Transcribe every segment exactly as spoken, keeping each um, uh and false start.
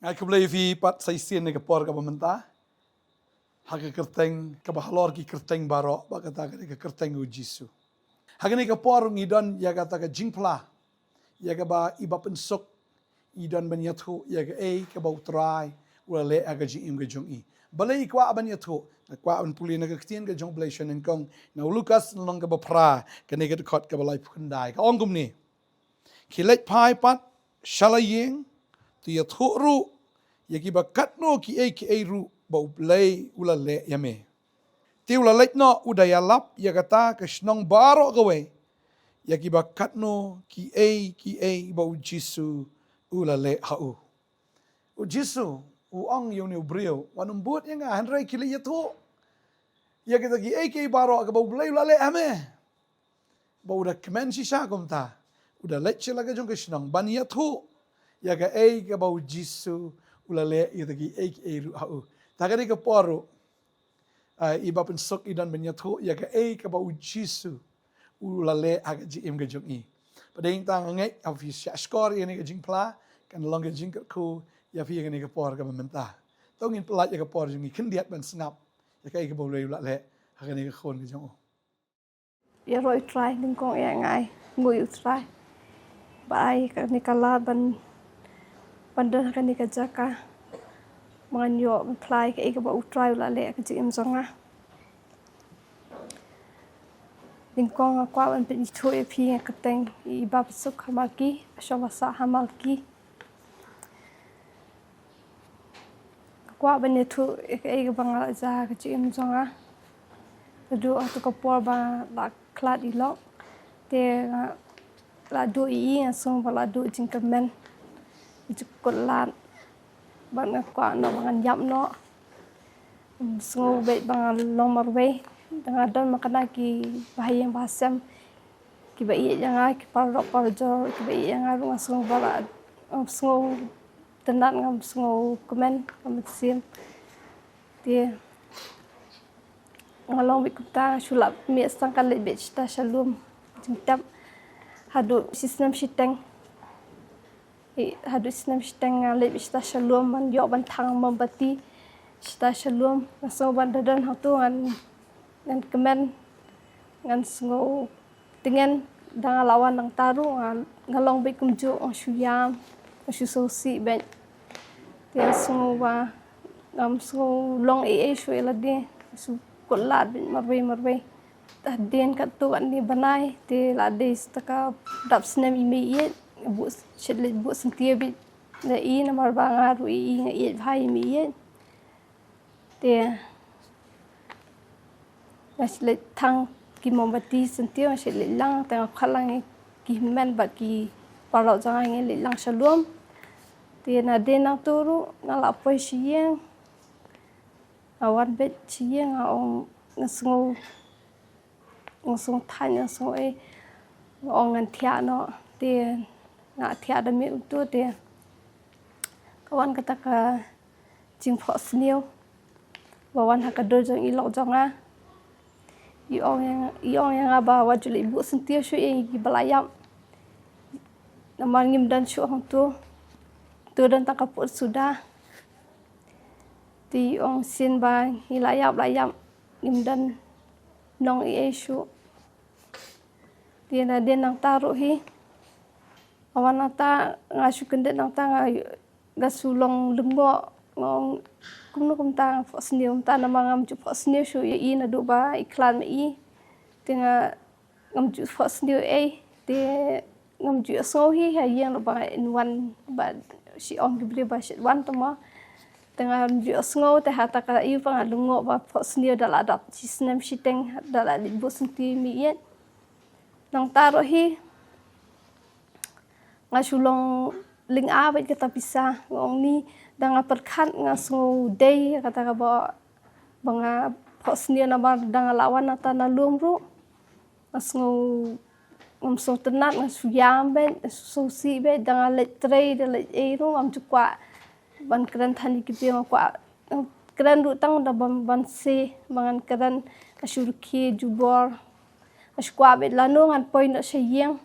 Nga khublei ïa phi pat sa shisien ha ka por kaba mynta, ha ka kyrteng kaba halor ki kyrteng baroh, bad kata ka dei ka kyrteng U Jisu. Ha kane ka por ngi don ïa kata ka jingphla, ïa kaba i Bapynsuk i don ban ïathuh ïa kaei kaba U Trai u la leh ha ka jingim ka jong i. Balei i kwah ban ïathuh? Nga kwah ban pule na ka ktien ka jong U Blei sha nyngkong, na u Lukas lynnong kaba phra, kane ka dkhot kaba laiphew khyndai, ka ong kumne: Khie leit phai pat sha la ïing, to ïathuh ruh ïa kiba katno kiei kiei ruh ba U Blei u la leh ïa me. Te u la leit noh, u da ïalap ïa kata ka shnong baroh kawei, ïa kiba katno kiei kiei ba U Jisu u la leh ha u. U Jisu u ong ïa une u briew, wat nym bud ïa nga, hynrei khie leit ïathuh ïa kita kiei kiei baroh kaba U Blei u la leh ha me. Ba u da kmen shisha kumta, u da leit sha la ka jong ka shnong ban ïathuh ïa kaei kaba U Jisu u la leh ïa kita kiei kiei ruh ha u. Ta ka dei ka por ruh, ah, i Bapynsuk i don ban ïathuh ïa kaei kaba U Jisu u la leh ha ka jingim ka jong i. Bad hangta nga ngeit ba phi shah shkor ïa kane ka jingphla, kan long ka jingkyrkhu ïa phi ha kane ka por kaba mynta. To ngin pyllait ïa ka por jong ngi khyndiat ban sngap ïa kaei kaba U Blei u la leh ha kane ka khun ka jong u. Ïaroh ïa U Trai, nyngkong ïa nga ai nguh ïa U Trai ba ai kane ka lad ban, ban don ha kane ka jaka ba ngan ïoh ban phla ïa kaei kaba U Trai u la leh ha ka jingim jong nga. Nyngkong nga kwah ban pynithuh ïa phi ha ka kyrteng i Bapynsuk ha Malki, ba shong ba sah ha Malki. Nga kwah ban ïathuh ïa kaei kaba nga la jia ha ka jingim jong nga. Naduh ha tu ka por ba la khlad i lok, te nga la duh i, nga sngew ba la duh jingkyrmen, jingkut lad, bad nga kwah noh ba ngan ïap noh. Sngew beit ba nga long marwei, da nga don ma kane ki bahaïing bahasem kiba ïeit ïa nga, ki paralok parajor kiba ïeit ïa nga ruh, nga sngew ba la, ngam sngew tynnat, ngam sngew kmen, ngam mynsiem. Te nga long beit kumta, nga shu lah mih sha tang, ka leit beit shata sha lum jingtep haduh shi snem shiteng. Haduh shi snem shiteng nga leit beit shata sha lum ban ïoh ban thang mombati shata sha lum. Nga sngew ba da don hangto ngan, ngan kmen, ngan sngew tngen. Da nga la wan nangta ruh nga, nga long beit kumjuh, nga shu ïam, nga shu sngewsih beit. Te nga sngew ba ngam sngew long ei ei shuh ïa lade, nga shu kut lad beit marwei marwei. Hadien katto katne bnai te la dei sa ka dap snem i meiieit, buh, shait leit buh syntiew beit na i, namar ba nga ruh i, i nga ïeit bha i meiieit. Te nga shait leit thang ki mombati syntiew, nga shait leit lang, te nga khot lang ïa ki hynmen bad ki paralok jong nga, ngi leit lang sha lum. Te nadien nangto ruh nga la poi sha ïing. Nga wan beit sha ïing, nga ong, nga sngew, nga sngew thait, nga sngew ei, nga ong ngan thiah noh. Te nga thiah da miet uto, te ka wan kata ka jingphohsniew ba wan ha ka dur jong i lok jong nga. I ong ïa nga, i ong ïa nga ba wat ju leit buh syntiew shuh ïa ngi kiba la ïap, namar ngim don shuh hangto. To don tang ka pud suda. Te i ong shisien ba ngi la ïap la ïap, ngim don nong ei ei shuh. Te nadien nangta ruh hi, nga wan nangta, nga shu kyndit nangta, nga, nga shu long lyngngoh, nga ong kumno kumta nga phohsniew kumta, namar ngam ju phohsniew shuh ïa i naduh ba i khlad ma i. Te nga, ngam ju phohsniew ei, te ngam ju ïohsngew hi ha ïing ruh ba in wan, ba shi ong ki briew ba shait wan te mo. Te ngam ju ïohsngew, te ha kata ka ïing ba nga lyngngoh ba phohsniew da la dap shi snem shiteng da la leit buh syntiew meiieit. Nangta ruh hi nga shu long lynga beit kata pisa, nga ong ni da nga pyrkhat nga sngew dei kata kaba, ba nga phohsniew, namar da nga la wan nangta na lum ruh nga sngew, ngam sngew tynnat, nga shu ïam beit, nga shu sngewsih beit, da nga leit trei, da leit ei ruh ngam ju kwah ban kren than ïa ki briew, nga kwah kren ruh tang da ban, ban se ba ngan kren, nga shu rkhie jubor, nga shu kwah beit lano ngan poi noh sha ïing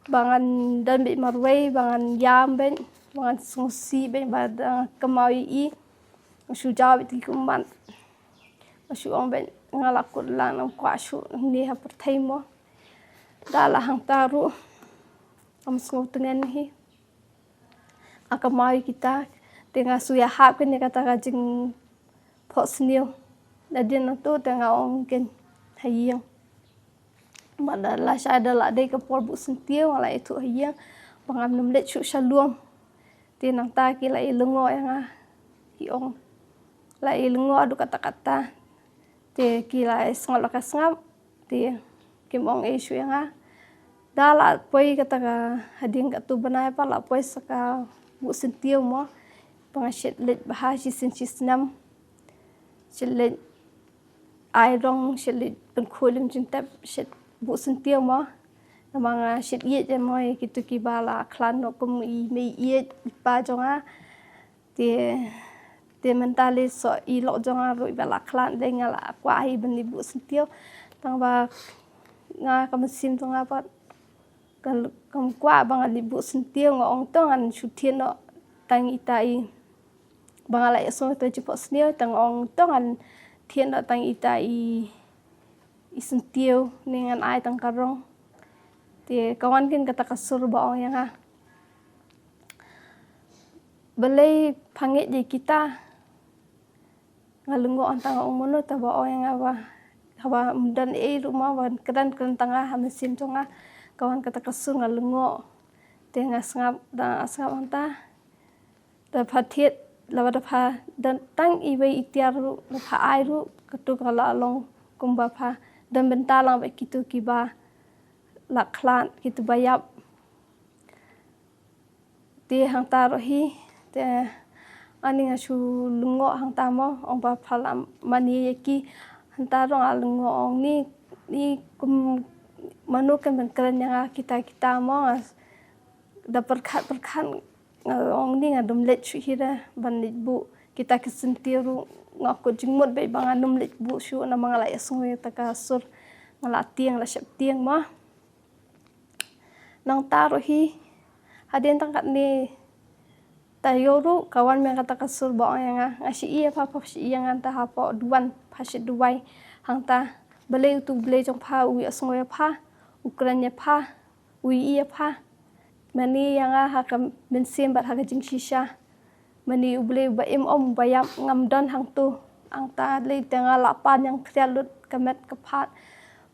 ba ngan don beit marwei, ba ngan ïam beit. Ba ngan sngewsih bad ba dang kynmaw ïa i. Nga shu jaw bad ki ummat. Nga shu ong bad nga la kut lang, ngam kwah shuh ne ha pyrthei mo. Da la hangta ruh ngam sngewtngen hi. Nga kynmaw ïa kita, te nga shu ïahap kane kata ka jingphohsniew. Nadien nangta te nga ong keiñ ha ïing. Bad da la shai da la dei ka por buh syntiew, nga la ïathuh ha ïing ba ngam nym leit shuh sha lum. Te nangta ki la ïalyngngoh ïa nga, ki ong, la ïalyngngoh haduh katta katta. Te ki la ïasngap la ka sngap. Te kim ong ei shuh ïa nga. Da la poi kata ka, hadien katto bnai pat la poi sa ka buh syntiew mo. Ba nga shait leit bha shisien shisnem. Shait leit ai rong, shait leit pynkhuid lem jingtep, shait buh syntiew mo. Namar nga shait ïeit ïa mo ïa kito kiba la khlad noh kum i mei ïeit i pa jong nga. Te, te mynta lei soh i lok jong nga ruh iba la khlad, lei nga la kwah hi ban leit buh syntiew. Tang ba nga ka mynsiem jong nga pat ka, kam kwah ba ngan leit buh syntiew, nga ong to ngan shu thied noh tang ita i. Ba nga la ïasngewthuh jingphohsniew, te nga ong to ngan thied noh tang ita i, i syntiew ne ngan ai tang ka rong. Te ka wan keiñ kata ka sur ba ong ïa nga, balei pha ngeit ïa kita? Nga lyngngoh hangta, nga ong mano, te ba ong ïa nga ba haba ym don ei ruh mo, ban kren kren tang nga ha mynsiem jong nga. Ka wan kata ka sur nga lyngngoh. Te nga sngap, da nga sngap hangta, da pha thied, laba da pha don tang iwei i tiar ruh, da pha ai ruh, katto ka la long kumba pha don bynta lang bad kito kiba la khlad, kito ba ïap. Te hangta ruh hi, te ani nga shu lyngngoh hangta mo, ong ba pha la mane ïa ki. Hangta ruh nga lyngngoh, ong ni, ni kum mano kan ban kren ïa nga kita kita mo, nga da pyrkhat pyrkhat nga ong ni ngan nym leit shuh hi re ban leit buh kita ki syntiew ruh. Nga kut jingmut bad ba ngan nym leit buh shuh namar nga la ïasngew ïa kata ka sur, nga la tieng, la sheptieng mo. Nangta ruh hi, hadien tang katne taïew ruh ka wan biang kata ka sur ba ong ïa nga, nga shu ïohi ïa pha, pha shu ïohi ïa nga hangta hapoh duwan, pha shu duwai hangta, balei utu U Blei jong pha u ïasngew ïa pha, u kren ïa pha, u ïohi ïa pha. Mane ïa nga ha ka mynsiem bad ha ka jingshisha. Mane U Blei uba im, um, uba ïap, ngam don hangto. Hangta lei te nga la pan ïeng khriat lut ka met ka phad.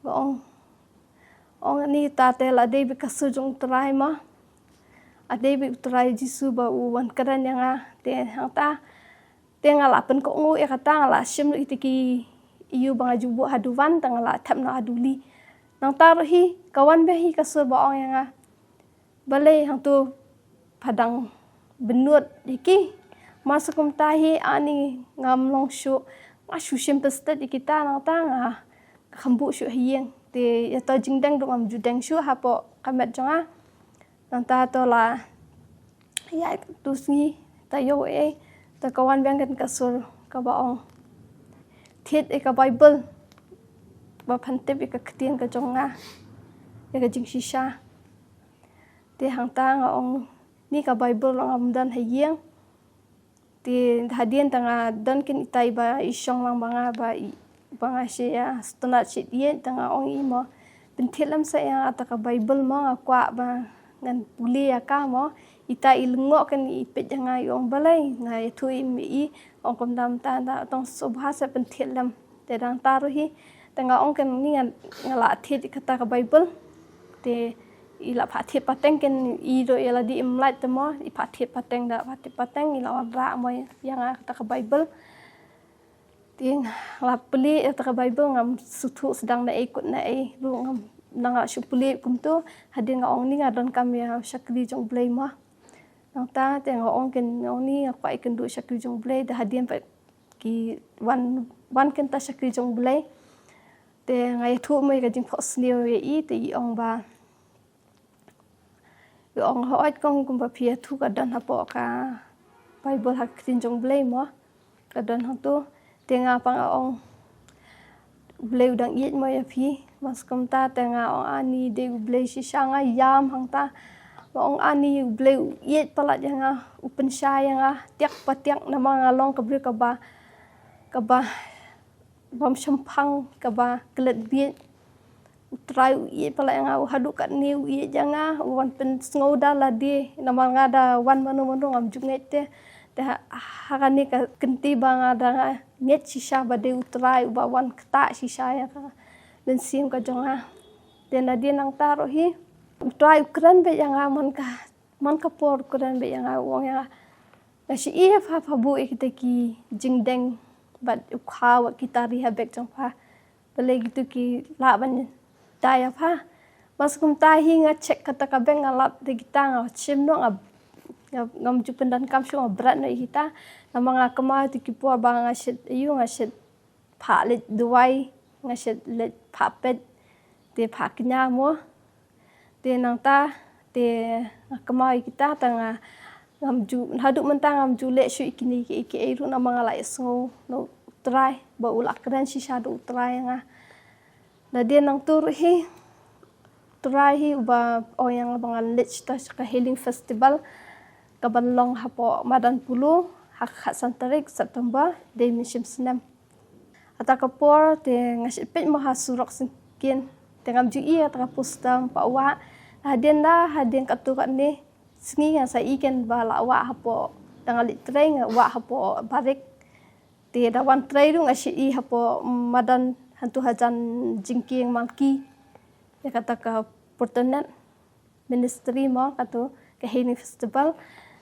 Nga ong, ong ni ta te la dei bad ka sur jong U Trai mo. La dei bad U Trai Jisu ba u wan kren ïa nga. Te hangta te nga la pynkohnguh ïa kata, nga la shim lut ïa ki ïew ba nga ju buh ha duwan, te nga la thep noh ha duli. Nangta ruh hi ka wan biang hi ka sur ba ong ïa nga, balei hangto pha dang bynnud ïa ki? Mar shu kumta hi ani ngam long shuh, nga shu shim pynstet ïa kita, nangta nga kham buh shuh ha ïing. Te ïa to jingdeng ruh ngam ju deng shuh hapoh ka met jong nga. Nangta to la ïa tu sngi, taïew ei, te ka wan biang keiñ ka sur kaba ong, thied ïa ka Baibl ba phan tip ïa ka ktien ka jong nga, ïa ka jingshisha. Te hangta nga ong ni ka Baibl ruh ngam don ha ïing. Te hadien te nga don keiñ ita iba i shong lang bad nga ba i, ba nga shu ïa sngewtynnat shait ïeit, te nga ong i mo, pynthied lem sa ïa nga kata ka Baibl mo, nga kwah ba ngan pule ïa ka mo. Ita i lyngngoh keiñ, i peit ïa nga, i ong balei, nga ïathuh ïa i, ong kumta kumta, te tang sngewbha sa pynthied lem. Te hangta ruh hi te nga ong keiñ ni nga, nga la thied ïa kata ka Baibl. Te i la phah thied pateng keiñ, i ruh ïa lade im lait te mo, i phah thied pateng, da phah thied pateng i la wanrah mo ïa nga kata ka Baibl. Te nga la pule ïa kata ka Baibl, ngam sngewthuh sdang na ei kut na ei ruh, ngam, nga la shu pule kumto. Hadien nga ong ni nga donkam ïa shakri jong U Blei mo. Nangta te nga ong keiñ, nga ong ni nga kwah ïakynduh shakri jong U Blei, da hadien pat ki wan, wan keiñ ta shakri jong U Blei. Te nga ïathuh mo ïa ka jingphohsniew ïa i, te i ong ba, i ong, hooid kong, kumba phi ïathuh ka don hapoh ka Baibl, ha ka ktien jong U Blei mo, ka don hangto. Te nga pat nga ong, U Blei u dang ïeit mo ïa phi. Mar shu kumta te nga ong ani dei U Blei shisha, nga ïam hangta. Nga ong ani, U Blei u ïeit palat ïa nga, u pynshai ïa nga tiak pa tiak namar nga long ka briew kaba, kaba bym shemphang, kaba klet bieit. U Trai u ïeit palat ïa nga, u haduh katne u ïeit ïa nga, u wan pynsngewda lade namar nga da wan mano mano ngam ju ngeit te. Te ha, ha kane ka kynti ba nga da nga ngeit shisha ba dei U Trai uba wan ktah shisha ïa ka mynsiem ka jong nga. Te nadien nangta ruh hi, U Trai u kren beit ïa nga man ka, man ka por u kren beit ïa nga, u ong ïa nga, nga shu ïohi pha, pha buh ïa kita ki jingdeng bad u khaw, kita rehab bag jong pha. Balei kito ki lah ban da ïa pha? Mas kumta hi nga check kata ka bag, nga lap da kita, nga shim noh, nga, nga, ngam ju pyndonkam shuh, nga bret noh ïa kita. Namar nga kynmaw ïa ki por ba nga shait, ïoh, nga shait phah leit duwai, nga shait leit phah peit, te phah kñia mo. Te nangta, te nga kynmaw ïa kita, te nga, ngam ju, haduh mynta ngam ju leh shuh ïa kine kiei kiei ruh namar nga la ïohsngew na U Trai ba u la kren shisha da U Trai ïa nga. Nadien nangta ruh hi, U Trai hi uba ong ïa nga ba ngan leit sha ka Healing Festival kaban long hapoh Madan Polo ha ka khatsan tarik September, dei mynshem snem. Kata ka por te nga shait peit mo ha surok syngkien, te ngam ju ïohi kata ka poster, ym pat wah. Hadien da, hadien katto katne sngi nga sa ïohi kein ba la wah hapoh, da nga leit trei nga wah hapoh barik. Te da wan trei ruh nga shait ïohi hapoh madan, hangto hajan jingkieng Malki, ïa kata ka Porternet Ministry mo, kato ka Healing Festival.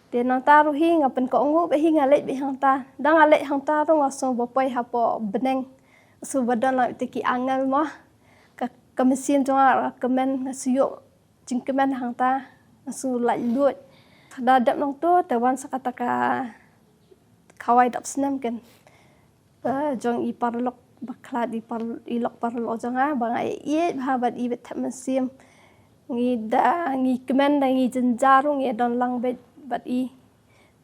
Te nangta ruh hi nga pynkohnguh beit hi, nga leit beit hangta. Da nga leit hangta ruh nga sngew ba poi hapoh bneng, nga sngew ba don lang kita ki angel mo. Ka, ka mynsiem jong nga ka kmen, nga sngew ïoh jingkmen hangta, nga sngew laitluid. Da dep nangto te wan sa kata ka khawai dap snem kein, ba jong i paralok, ba khlad i par, i lok paralok jong nga, ba nga ïeit bha bad i beit thep mynsiem. Ngi da, ngi kmen, da ngi jynjar ruh ngi don lang beit bad i.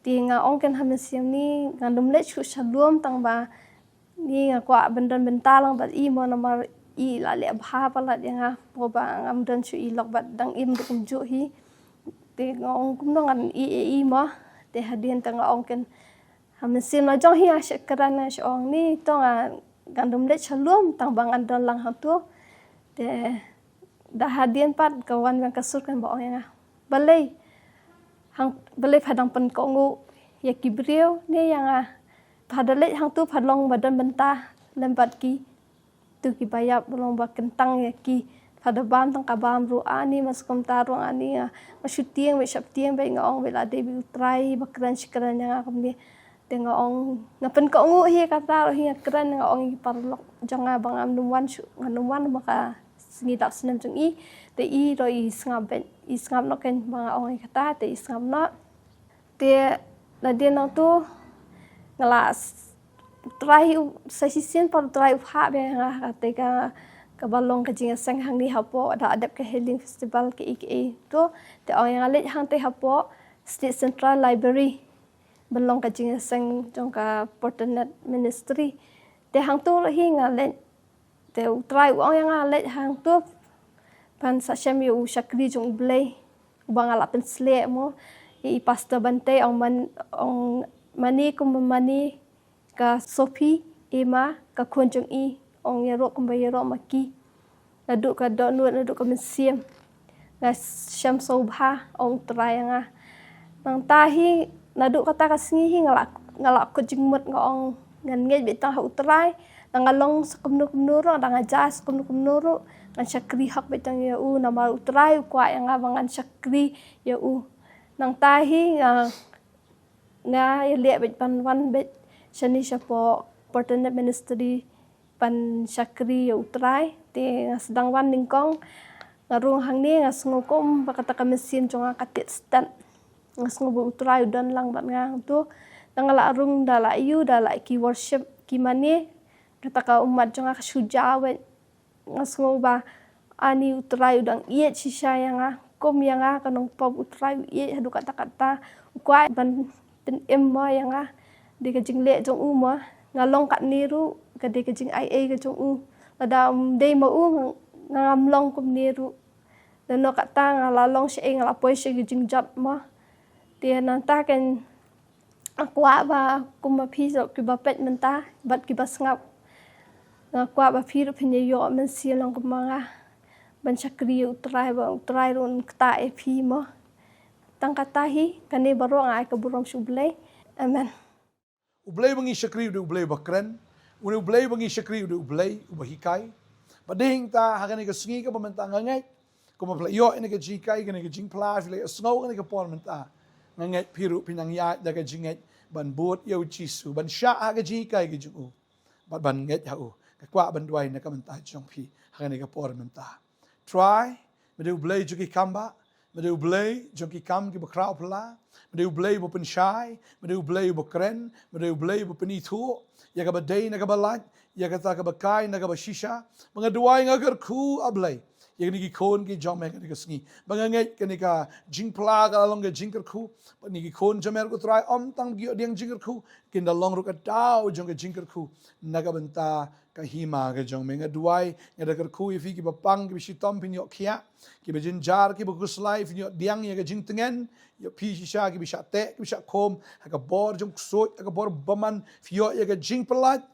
Te nga ong kein ha mynsiem ni, ngan ym leit shuh sha lum tang ba ni nga kwah ban don bynta lang bad i mo, namar i la leh bha palat ïa nga, por ba ngam don shuh i lok bad dang im ruh kumjuh hi. Te nga ong kumno ngan ïeit ïa i mo. Te hadien te nga ong kein ha mynsiem la jong hi nga shait kren, nga shait ong ni to nga, ngan ym leit sha lum tang ba ngan don lang hangto. Te da hadien pat ka wan biang ka sur kein ba ong ïa nga, balei, hang, balei pha dang pynkohnguh ïa ki briew ne ïa nga? Pha da leit hangto pha long ba don bynta lem bad ki, to kiba ïap, ba long ba kyntang ïa ki. Pha da bam tang ka bam ruh ani, mas kumta ruh ani, nga, nga shu tieng beit, shah tieng beit, nga ong beit la dei beit U Trai ba kren shi kren ïa nga kumne. Te nga ong, nga pynkohnguh hi kata ruh hi, nga kren, nga ong ïa ki paralok jong nga ba ngam nym wan shuh, ngam nym wan ba ka sngi dap snem jong i. Te i ruh i sngap beit, i sngap noh kein ba nga ong ïa kata, te i sngap noh. Te nadien nangto nga la s-, U Trai u, sa shisien pat U Trai u phah beit ïa nga, kata ka, kaba long ka jingïaseng hangne hapoh, da dep ka Healing Festival kiei kiei to. Te ong ïa nga leit hangta hapoh State Central Library ban long ka jingïaseng jong ka Porternet Ministry. Te hangto ruh hi nga leit. Te U Trai u ong ïa nga leit hangto ban sa shem ïa u shakri jong U Blei uba nga la pynsleh mo. Ïa i Pastor Bante, ong man, ong mane kum mane ka Sophie, Emma, ka khun jong i, ong ïaroh kumba ïaroh ma ki. Naduh ka dohnud, naduh ka mynsiem nga shem sngewbha, ong U Trai ïa nga. Nangta hi, naduh kata ka sngi hi nga la, nga la kut jingmut, nga ong ngan ngeit beit tang ha U Trai. Da nga long sa kumno kumno ruh, da nga jia sa kumno kumno ruh, ngan shakri hok beit tang ïa u, namar U Trai u kwah ïa nga ba ngan shakri ïa u. Nangta hi nga, nga ïaleh beit ban wan beit shane shapoh Porternet Ministry ban shakri ïa U Trai. Te nga sdang wan nyngkong, nga rung hangne, nga sngew kumba kata ka mynsiem jong nga ka tied stet. Nga sngew ba U Trai u don lang bad nga hangto. Da nga la rung, da la ïoh, da la ki worship ki mane, kata ka ummat jong nga ka shu jia beit. Nga sngew ba ani U Trai u dang ïeit shisha ïa nga. Kum ïa nga ka nongpop, U Trai u ïeit haduh katta katta. U kwah ban pynim mo ïa nga. Dei ka jingleh jong u mo. Nga long katne ruh ka dei ka jingaiei ka jong u. Lada ym dei ma u nga, nga ngam long kumne ruh. Nano kata nga la long sha, nga la poi sha ki jingjot mo. Te nangta kan nga kwah ba kumba phi sop kiba peit mynta bad kiba sngap, nga kwah ba phi ruh phin ïoh mynsiem lang kumba nga ban shakri ïa U Trai, ba U Trai ruh un ktah ïa phi mo. Tang kata hi, kane baroh nga ai ka burom sha U Blei. Amen. U Blei ba ngi shakri u dei U Blei ba kren. U dei U Blei ba ngi shakri u dei U Blei uba hikai. Bad dei hangta ha kane ka sngi kaba mynta nga ngeit, kumba phi la ïoh ïa kane ka jinghikai, kane ka jingphla, phi la ïohsngew kane ka por mynta, nga ngeit phi ruh phi nang ïaid da ka jingngeit ban bud ïa U Jisu, ban shah ha ka jinghikai ka jong u, bad ban ngeit ha u. Nga kwah ban duwai na ka bynta jong phi ha kane ka por mynta. Trai, me dei U Blei jong ki kam ba, me dei U Blei jong ki kam kiba khraw phylla, me dei U Blei uba pynshai, me dei U Blei uba kren, me dei U Blei uba pynithuh ïa kaba dei na kaba lait, ïa kata kaba kai na kaba shisha. Ba nga duwai, nga kyrkhu, A Blei, ïa kine ki khun ki jong me ha kane ka sngi, ba nga ngeit kane ka jingphla ka la long ka jingkyrkhu. Bad kine ki khun jong me, ko Trai, ym tang ki ïoh diang jingkyrkhu, kin da long ruh ka daw jong ka jingkyrkhu na ka bynta ka hima ka jong me. Nga duwai, nga da kyrkhu ïa phi, kiba pang, kiba shitom phin ïoh khiah, kiba jynjar, kiba khuslai phin ïoh diang ïa ka jingtngen. Ïa phi shisha, kiba shah teh, kiba shah khum ha ka bor jong ksuid, ha ka bor bymman, phi ïoh ïa ka jingpyllait.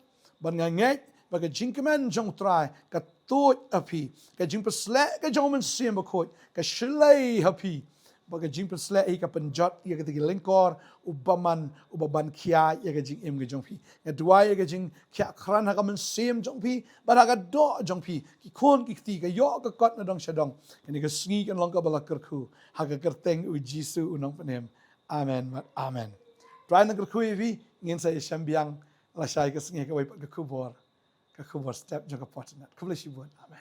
Bad nga ngeit ba ka jingkmen jong U Trai ka tuid ha phi, ka jingpysleh ka jong U Mynsiem Bakhuid ka shlei ha phi. Ba ka jingpysleh hi ka pynjot ïa kata ki lyngkor u bymman uba ban khia ïa ka jingim ka jong phi. Nga duwai ïa ka jingkhiah krat ha ka mynsiem jong phi bad ha ka doh jong phi. Ki khun ki kti ka ïoh ka kot na dong sha dong. Kane ka sngi kan long kaba la kyrkhu ha ka kyrteng U Jisu U Nongpynim. Amen bad amen. Trai un kyrkhu ïa phi. Ngin sa ïashem biang lashai ka sngi ha kawei pat ka khubor, ka khubor step jong ka fortnight. Khublei shibun. Amen.